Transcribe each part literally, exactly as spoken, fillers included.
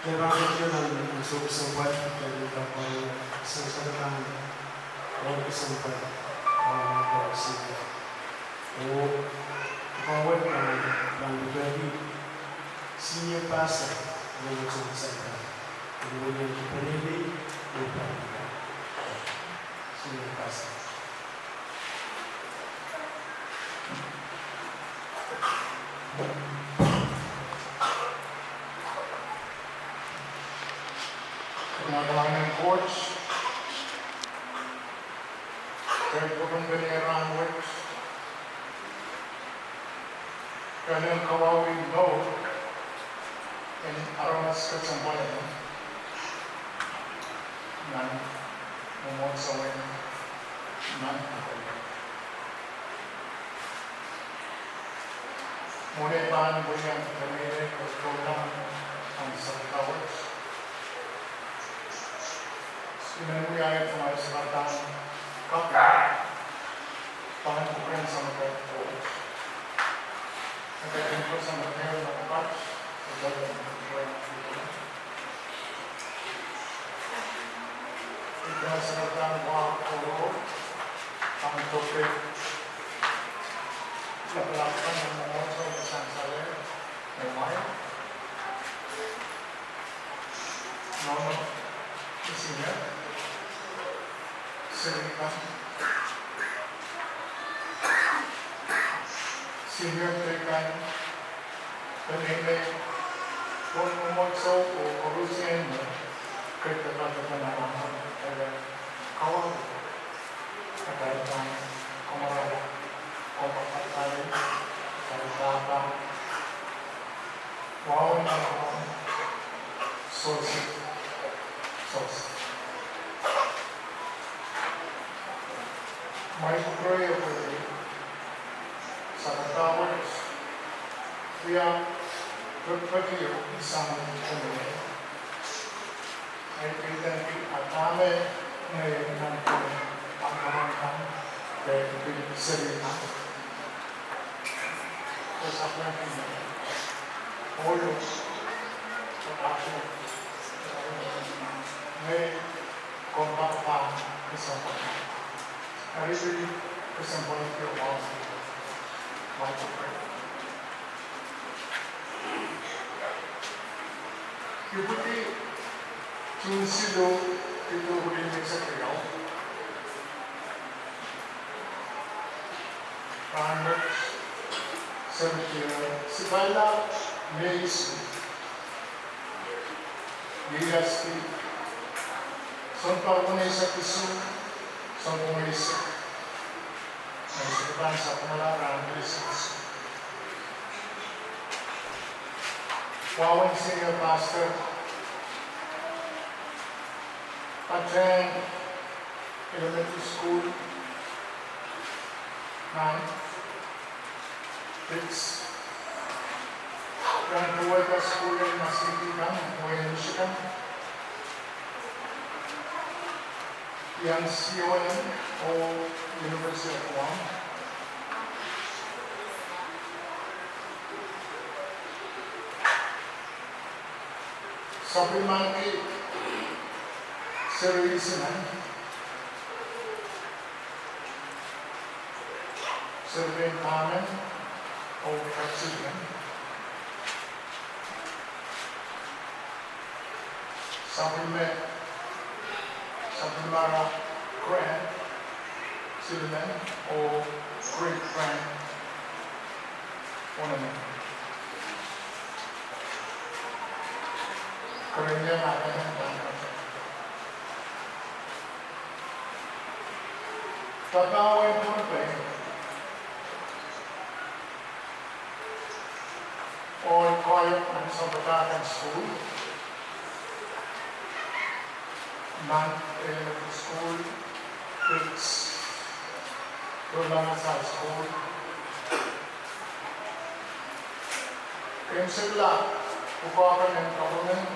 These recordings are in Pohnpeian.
Kitail pahn ketin nan ansou kesempwal, kitail pahn sang sakadahn ohl kesempwal, ah, nan pahn senior. Oh kawehwe pahn, pahn pwurehng senior pastor, oh Mwomwohdiso Sampah, oh Mwomwohdiso Peneinei, oh pahn senior pastor. Kalahngan en Koht, kitail pwurehng pene rahn wet kalahngan kawauwih mour en aramas kesempwal emen nan mwomwohdiso en Mankato. Mwohn ei pahn welian peneinei oh tohnleng nan sakatawa wet, I men wia tungoal sakadahn kaping pahn kupwuren Samatail Koht. Eri I kin pwurehng Samatail Koht, I kin pwurehng I pahn sakadahn wa oh pahn tohke lapalap kan en mwomwohdiso me sansal me wai. Nohno, senior, seri kan, senior teikan, peneinei, pwon mwomwohdiso oh koaros en me, kitail pahn kalahngan, kawauwih. Kitail pahn komourala, kompoakepahla, kitail pahn wahu nan sohte, sohte. Mwail kupwure pwe sakatawa wet wia pekipeki sang peneinei. Ahi pil dahme, ah, dahme ngehi nanpwungen, ah, dahme kan, de pil seri kan. Pwe sapwellime ohlo, pwe dahme ngehi kompoakepahla kesempwal. Eri pil kesempwal ke wau, mwail kupwure. Ipwidi June siluh, ipwidi June siluh, rahn wet, seri, sipalla Mei isuh, iei ahnsou sounpar weneisek isuh, sounpar weneisek. Nan sounpar sapwungala rahn weneisek isuh. Wahwen senior pastor, patehng elementary school nan Wits, ren duwehda sukuhl en masihki kan, wehin Michigan, iang C O M oh University of Guam. Sapwellimaniki seri isimen, seri pein pahmen oh kak children. Sapwellime, sapwellimara grand, children oh great grand, onomen. Kerenieng ah emen pahn kak. Pahpa wehin Pohnpei, ohl koahiek nan sounpadahk en sukuhl, Mant Elementary School, Wits, Rulamas High School, keimwseklahng pwukoahken en government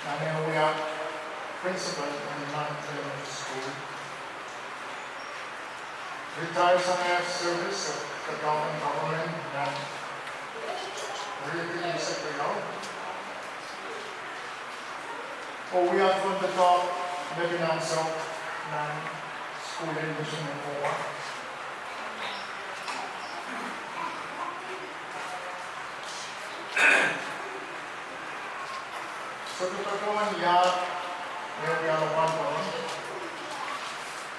nan eh wia principal en Mant Elementary School. Retire sang eh service, pwukoahken government nan riekid eisek riau. Oh wia pwon doadoahk me pil ansou nan sukuhl en misin en Pohnpei. Sohte patohwan iahd me wiahla pwon pwon.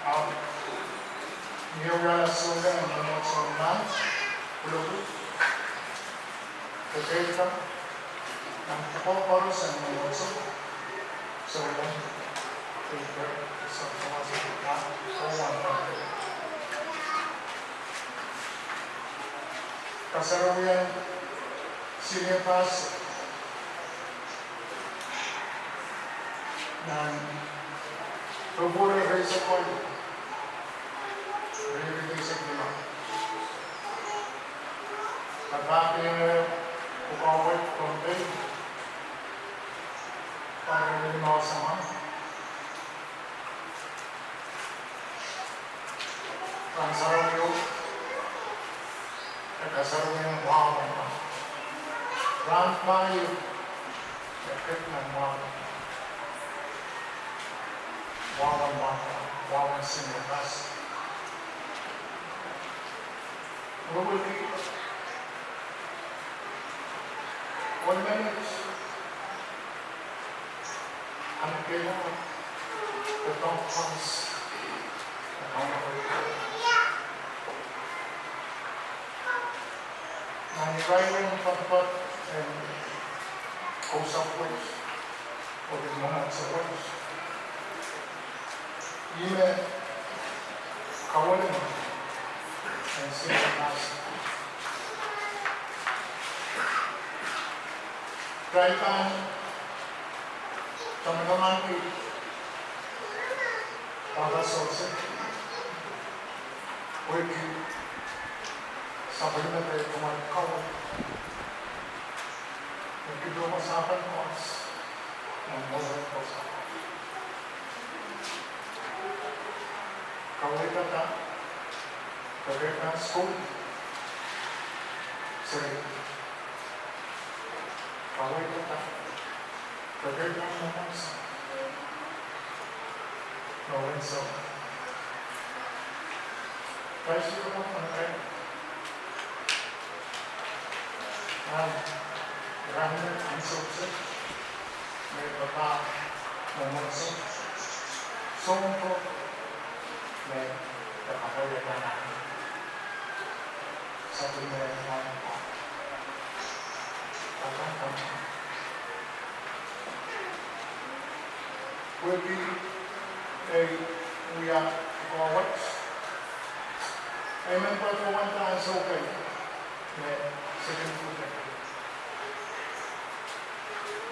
Ahpw mie wiahla souleng en mwomwohdiso nan pwulopwul. Kekeid kan, nan pwukoa koaros en mwomwohdiso, souleng, kekeid, souleng, souleng, souleng. Kasarawi en senior pastor nan February rieisek walu, riekid eisek limau. Kapakap ienge pwukoa wet Pohnpei, pahn limau samwa. Rahn Sarawi o, e kasarawi en wawan. Rahn pahieu, e kak nan wawan. Wawan, wawan, wawan senior pastor. Mwurin wiki, ohl menet ahneki lap, doadoahk koaros, nan irair en poadoapoad en kousapw wet, oh irair en mwomwohdiso wet. Ih me kaweid en senior pastor. Kitail pahn tamataman ki pahpa sewese, pwehki sapwellime pahn kumwail kaweid. Pwehki pil wasa kan koaros, nan mour wet koaros. Kaweidada, kekeid nan sukuhl, seri. Kaweidada, kekeid nan mwomwohdiso, nan wensou. Kitail sohte pahn manaman. Nan rahn me ansou wet, me pahpa mwomwohdiso, sounpwong, me pahpa wia pahn sapwellime nan pahpa kan. Pwehki ei wia pwukoa wet, ei men patohwan ansou kei me second full time.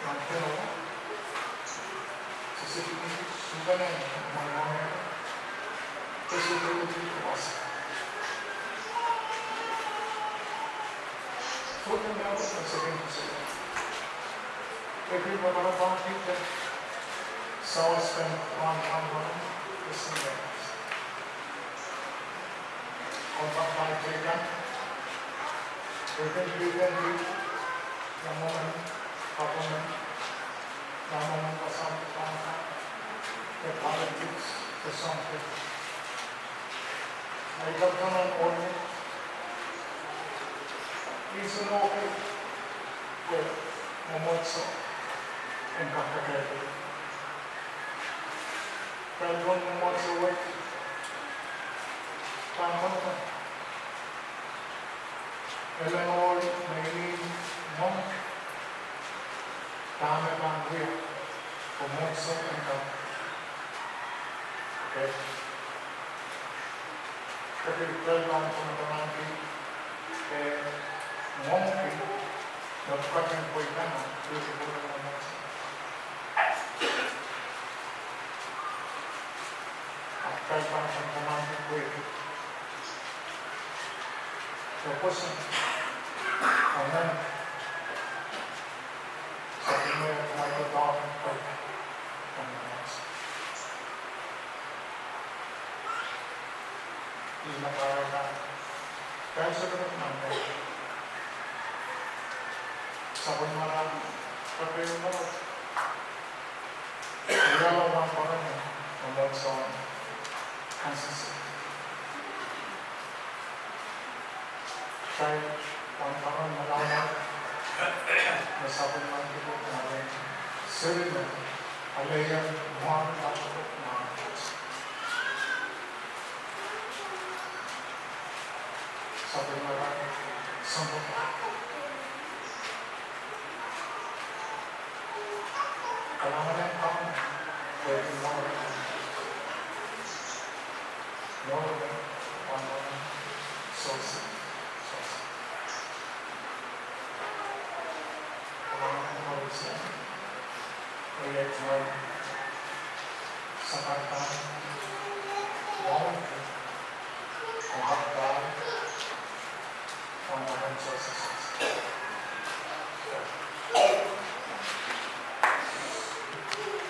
Nan keno, se second full time, nan mwahu, se second full time. Full time nan second full time. Pwehki pahpa pahn kihda, sawas kan pahn pahn pahn, pwehki pahpa pahn kihda, pwehki pahpa pahn kihda, nan mwomwen, pahpa pahn, nan mwomwen pasapeng pahpa, de politics, de something. Ei kapw nan ohl, I sohte nohk pwe mwomwohdiso en kak kekeid. Kitail pahn mwomwohdiso wet, pahn mwomwohdiso. Ele ohl me ih mwo, dahme pahn wia, pwe mwomwohdiso en kak kekeid. Kitail pahn tamataman ki, eh, mwohmw ki, me pwukat en pweida nan, pwehki pwukat en mwomwohdiso. Ahpw kitail pahn tamataman ki pwehki, pwe pwoson, amen. Sapwellime pahn doadoahk pwehki, amen. Ih me kahrehda, kitail sohte pahn manaman. Sapwellime pahn, pahn pil mwo. Seri me, aleier mwahu, mwahu. Sapwellime sounpar. Kalahngan en Kauno, pwehki mour. Mour, mour, mour, sohte, sohte. Kalahngan en Kauno, pwehki mour, sakarada, mour.